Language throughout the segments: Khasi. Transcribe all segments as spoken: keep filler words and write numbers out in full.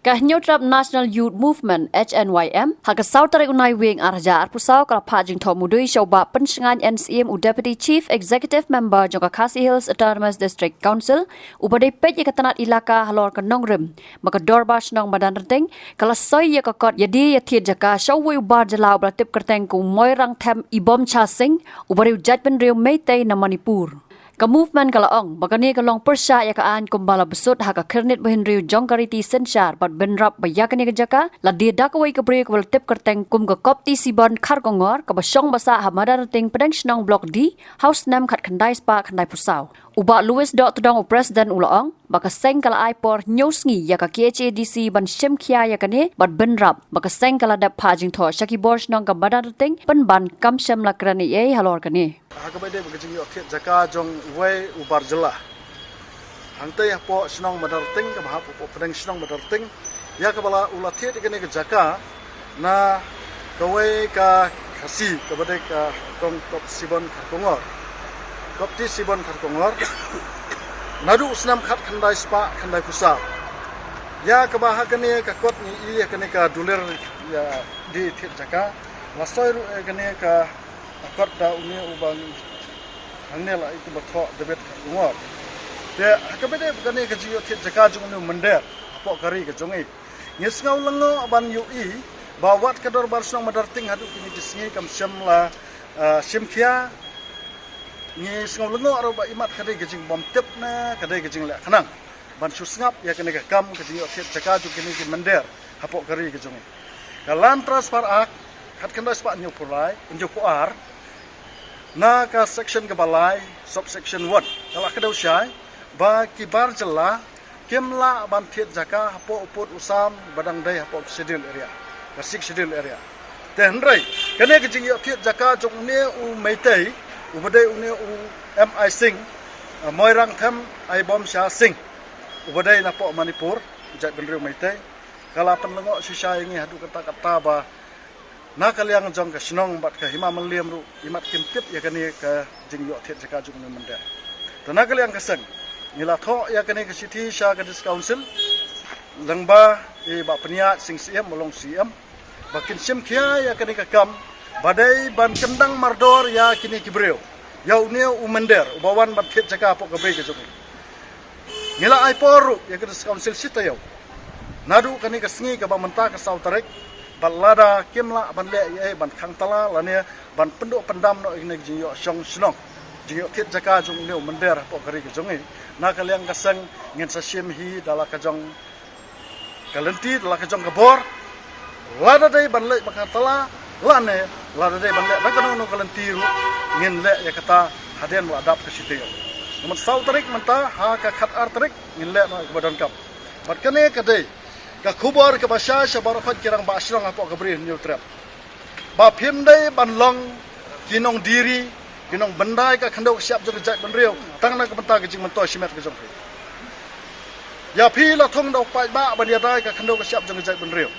Ka Hynñiewtrep National Youth Movement, H N Y M, ha ka saw tarik u Naiwieng ar hajar arphew saw ka la phah jingthoh mudui sha u Bah Pynshngaiñ N Syiem, u Deputy Chief Executive Member jong ka Khasi Hills Autonomous District Council, uba dei peit ïa ka tnat ilaka halor ka nongrim ba ka Dorbar Shnong Madanrting ka la soi ïa ka kot ïadie ïa thied jaka sha uwei u bar jylla uba la tip kyrteng kum u Moirangthem Ibomcha Singh, uba dei u jaitbynriew Meitei na Manipur. Ka movement ka la ong ba kane ka long pyrshah ïa ka aiñ kumba la bsut ha ka khyrnit ba hynriew jong ka riti synshar bad bynrap ba ïa kane ka jaka la die da kawei ka briew kaba la tip kyrteng kum ka Kopti Sibon Kharkongor, kaba shong ba sah ha Madanrting Pdeng Shnong Block D, ha u snem khatkhyndai spah khyndaiphew saw. U Bah Louis Dohtdong, u President, u la ong ba ka seng ka la ai por hynñiew sngi ïa ka K H A D C ban shim khia ïa kane bad bynrap, ba ka seng ka la dep phah jingthoh sha ki bor shnong ka Madanrting pynban kam shym la kren ei ei halor kane. Ha kaba ïadei bad ka jingïohthied jaka jong uwei u bar jylla hangtei hapoh shnong Madanrting, kaba hap hapoh pdeng shnong Madanrting, ïa kaba la u la thied ïa kane ka jaka na kawei ka Khasi kaba dei ka Kong Kop Sibon Kharkongor. Kopti Sibon Kharkongor. Naduh u snem khatkhyndai spah khyndaiphew saw. Ïa kaba ha kane ka kot ngi ïohi ïa kane ka dulir ïadie thied jaka. La soi ruh ïa kane ka kot da une uba hangne la ïa uba thoh David Kharkongor. Te ha kaba ïadei bad kane ka jingïohthied jaka jong une u mynder hapoh ka ri ka jong ngi, ngi sngew lyngngoh ban ïohi ba wat ka Dorbar Shnong Madanrting haduh kine ki sngi kam shym la, ah, shim khia. Ngi sngew lyngngoh ruh ba imat ka dei ka jingbymtip ne ka dei ka jingleh khnang ban shu sngap ïa kane ka kam ka jingïohthied jaka jong kine ki mynder hapoh ka ri ka jong ngi. Ka Land Transfer Act khatkhyndai spah hynñiewphew lai, hynñiewphew ar, na ka section kaba lai, subsection one, ka la kdew shai ba ki bar jylla kim lah ban thied jaka hapoh u pud u sam ba dang dei hapoh ka Schedule Area, ka Sixth Schedule Area. Te hynrei kane ka jingïohthied jaka jong une u Meitei uba dei une u M I Singh, eh, Moirangthem Ibomcha Singh, uba dei napoh Manipur, jaitbynriew Meitei, ka la pynlyngngoh shisha ïa ngi haduh katta katta ba na ka liang jong ka shnong bad ka hima mylliem ruh imat kim tip ïa kane ka jingïohthied jaka jong une u mynder. Te na ka liang ka seng ngi la thoh ïa kane ka shithi sha ka District Council lyngba i Bah Pynïaid Sing Syiem, ba long C M, ba kin shim khia ïa kane ka kam ba dei ban kyndang mardor ïa kine ki briew, ïa une u mynder uba wan ban thied jaka hapoh ka bei ka jong ngi. Ngi la ai por ruh ïa ka District Council shi taïew naduh kane ka sngi kaba mynta ka saw tarik, bad lada kim lah ban leh ei ei ban khang tala lane ban pynduh pyndam noh ïa kane ka jingïoh shong shnong, jingïohthied jaka jong une u mynder hapoh ka ri ka jong ngi, na ka liang ka seng ngin sa shim hi da la ka jong ka lynti, da la ka jong ka bor. Lada dei ban leh ba khang tala lane lada dei ban leh da kano kano ka lynti ruh, ngin leh ïa kata hadien ba la dap ka shi taïew. Namar saw tarik mynta, ha ka khatar tarik ngin leh noh ïa kaba donkam. Bad kane ka dei ka khubor kaba shai sha baroh khoit ki rangbah shnong hapoh ka Bri Hynñiewtrep, ba phim dei ban long ki nongdie ri, ki nongbyndai ka khyndew ka shyiap jong ka jaitbynriew tang na ka bynta ka jingmyntoi shimet ka jong phi. Ïa phi la thung da u paidbah ban ïadei ka khyndew ka shyiap jong ka jaitbynriew.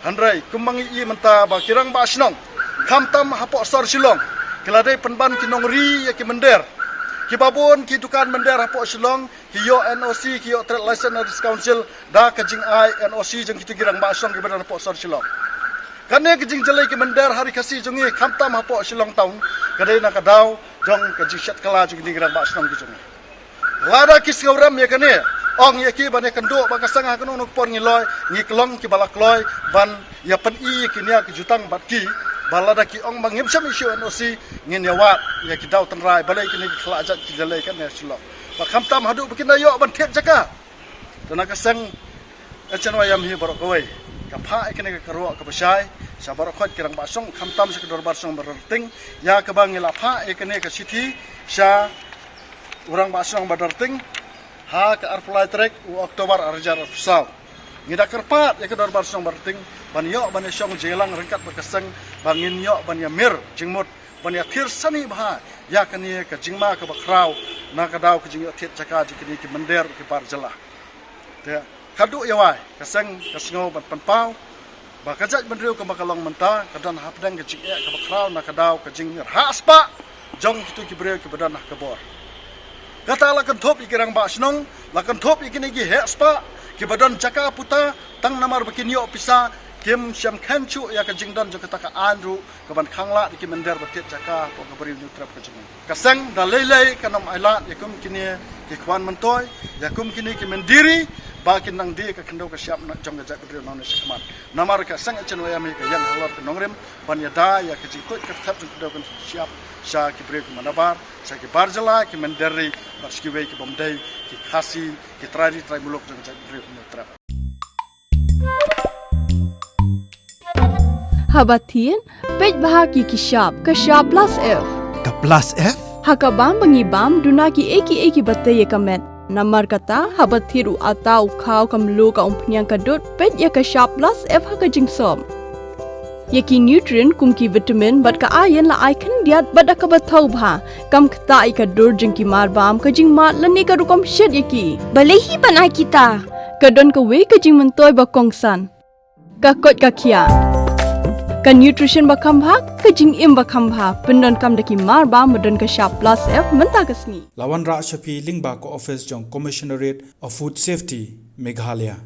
Hynrei kumba ngi i mynta ba ki rangbah shnong, khamtam hapoh sor Shillong, ki la dei pynban ki nongri ïa ki mynder. Kiba bun ki dukan mynder hapoh Shillong ki ïoh N O C, ki ïoh trade license na District Council da ka jingai N O C jong kito ki rangbah shnong kiba don hapoh sor Shillong. Kane ka jingjlei ki mynder ha ri Khasi jong ngi, khamtam hapoh Shillong town, ka dei na ka daw jong ka jingshet kylla jong kine ki rangbah shnong ki jong ngi. Lada ki sngewrem ïa kane, ong ïa ki ban ïakynduh, ba ka seng ha kano kano ka por ngi loi, ngi long kiba la kloi ban ïa pyni ïa kine ki jutang bad ki, ba lada ki ong ba ngim shym issue N O C, ngin ïa wad ïa ki daw tynrai, balei kine ki khlad jait ki ïaleh kane ha Shillong. Ba khamtam haduh ba kin da ïoh ban thied jaka. Te na ka seng H N Y M hi baroh kawei ka phah ïa kane ka kyrwoh kaba shai sha baroh khoit ki rangbah shnong, khamtam sha ka Dorbar Shnong Madanrting, ïa kaba ngi la phah ïa kane ka shithi sha u rangbah shnong Madanrting ha ka arphew lai tarik u October ar hajar arphew saw. Ngi da kyrpad ïa ka Dorbar Shnong Madanrting ban ïoh ban ïa shong jingïalang ryngkat bad ka seng, ba ngin ïoh ban ïa mir jingmut, ban ïa thir sani bha ïa kane ka jingma kaba khraw na ka daw ka jingïohthied jaka jong kine ki mynder ki bar jylla. Te ka duh ïa wai, ka seng ka sngew ban pynpaw ba ka jaitbynriew kaba ka long mynta ka don hapdeng ka jingeh kaba khraw na ka daw ka jingmyrhah spah jong kito ki briew kiba don ha ka bor. Kata la kynthup ïa ki rangbah shnong, la kynthup ïa kine ki heh spah, Kiba don jaka puta, tang namar ba kin ïoh pisa, kim shym kheiñ shuh ïa ka jingdon jong kata ka aiñ ruh, kaban khanglad ïa ki mynder ba thied jaka hapoh ka Bri u Hynñiewtrep ka jong ngi. Ka seng da lei lei kan ym ailad ïa kum kine ki khwan myntoi, ïa kum kine ki mynder ri, ba kin nang die ka khyndew ka shyiap na jong ka jaitbynriew nangne shakhmat. Namar ka seng H N Y M hi ka ïeng halor ka nongrim, ban ïada ïa ka jingtuid ka thep jong ka khyndew ka shyiap, sha ki briew ki manabar, sha ki bar jylla, ki mynder ri, bad sha kiwei ki bym dei, ki Khasi, ki trai ri trai muluk jong ka jaitbynriew Hynñiewtrep. Haba thied, peit bha ïa ki shap, ka shap plus F. Ka plus F? Ha ka bam ba ngi bam, duna kiei kiei kiba tei ïa ka met. Namar kata, haba thied u atta, u khaw, ka mluh, ka umphniang, ka dud, peit ïa ka shap plus F ha ka jingsop. Ïa ki nutrient kum ki vitamin bad ka iron la ai khyndiat bad da kaba thaw bha. Kam ktah ïa ka dur jong ki marbam, ka jingmad lane ka rukom shet ïa ki. Balei hi ban ai kita? Ka don kawei ka jingmyntoi ba kongsan. Ka koit ka khiah. Ka nutrition ba kham bha, ka jingim ba kham bha. Pyndonkam da ki marbam ba don ka shap plus F mynta ka sngi. La wanrah sha phi lyngba ka office jong Commissionerate of Food Safety, Meghalaya.